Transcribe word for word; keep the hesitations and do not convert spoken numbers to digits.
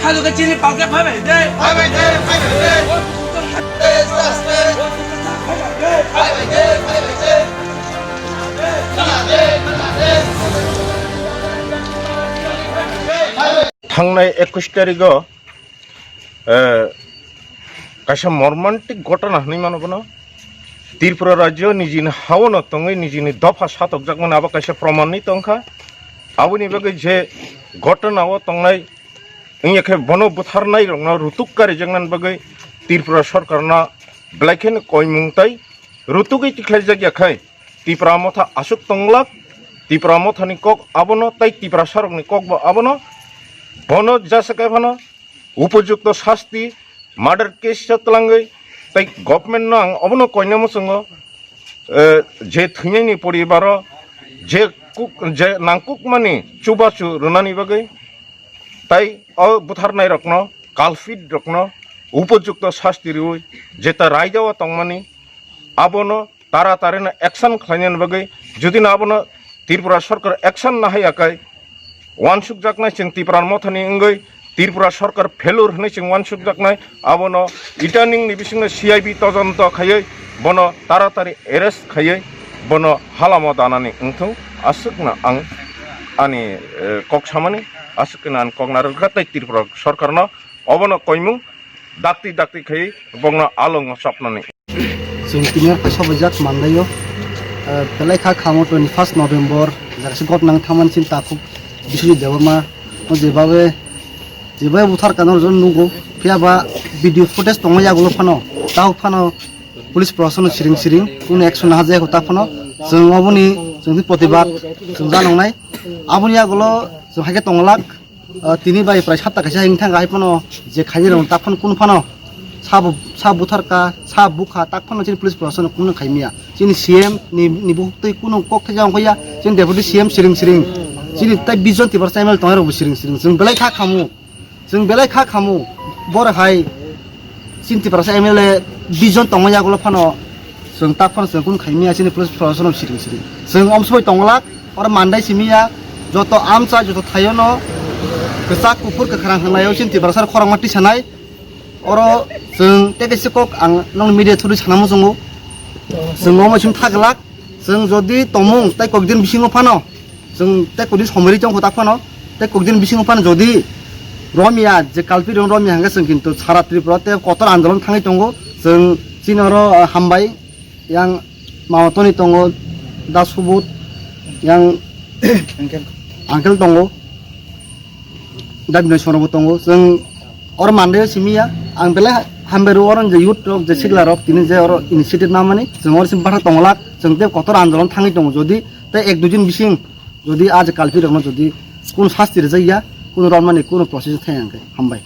Alu ke chini pangke phai bai de. Phai bai de, phai bai de. Thangnai ekush tarigo, eh, kaisa mormantik gotona hinwi mano bono. Tripura rajyo nijini haono tongwi nijini dopha satokjakmani abo kaisa promanni tongkha. Aboni bagwi je gotona o tongnai wngya khe bono butharnai rokno rutuk karijaknani bagwi Tripura sorkarno belai kheno koimung tai rutugwi tikhlaijak ya khai Tipra motha aswk tonglak, Tipra mothani kok abono tai Tiprasarokni kokbo abono, bono jasa khai phano upojukto sasti, murder case o twlangwi tai government no ang obono koina muchungo, eh, je thwinaini poribaro je kuk-, je nangkukmani chubachu rwnani bagwi tai o butharnairokno, culprit rokno upojukto sasti rwui jeta raida o tongmani abono tara tarino action khlainani bagwi, judino abono Tripura sorkar action nahai akai, wansukjaknai chwng Tipra mothani wngwi Tripura sorkar failure hwnwi chwng wansukjaknai, abono itaning ni bisingno C I B todonto khaiwi bono taratari arrest khaiwi bono halamo danani wngthung, aswkno ang ani, eh, kok samani, aswkno ang kok narwkha tei Tripura sorkarno obono koimung dakti dakti khai bokno alongo chapnani. Chwng tini o kaisa bujak mandaio, eh, belai kha khamo twenty first November, jara se gotnang thaman sin takhuk Biswajit Debbarma, o jebabe, jebabe buthar kano jon nugo, phiya ba video footage tongo yagulo phano, tao phano police proshasano siring siring, kuno action naha jaya ta phano, chwng oboni, chwng tini protibad, chwng janongnai, aboni yagulo chwng haikhe tonglak, Ah, tini bai prai sapta kaisa hing thang hai phano je khaini rong tak phano kun phano sabo sabo buthar ka sabo bukha tak phano chini police proshasano kun khai miya chini C M ni ni buktui kuno kok thai jang khoya chini deputy C M siring siring chini tai bijon Tiprasa M L A tongnai rok bo siring siring chwng belai kha khamu chwng belai kha khamu bor hai chini Tiprasa M L A bijon tongma yagulo phano chwng tak phano chwng kun khai miya chini police proshasano siring siring chwng omsoi tonglak. Oro mandai simi ya, joto amcha, joto thaio no kwchak kuphur kwkhrang hwnlaio chini Tiprasa rok khorang ma tisanai. Oro chwng tei kaisa kok ang nokni media through sana muchungo. Chwng omo chwng thaglak, chwng jodi tongmung tei kokdin bisingo phano, chwng tei kokdin somori tongkho tak phano, tei kokdin bisingo phano jodi romya je kalpi rong romya hwnkhe chwng kintu sara Tripura tei kotor andolon thangwi tongo. Chwng chini oro, ah, hambai. Yang mama toni tongo, da subut, yang uncle tongo, da binoi sorobo tongo. Chwng oro mandai simi ya, ang belai hambai rw oro je youth rok je sikla rok tini je oro initiative namani, chwng oro sim bwtha tonglak, chwng tei kotor andolon thangwi tongo. Jodi tei ek dui din bising jodi a je kalpi rokno jodi kuno sasti rijak ya, kuno romani kuno process thai hwnkhe hambai.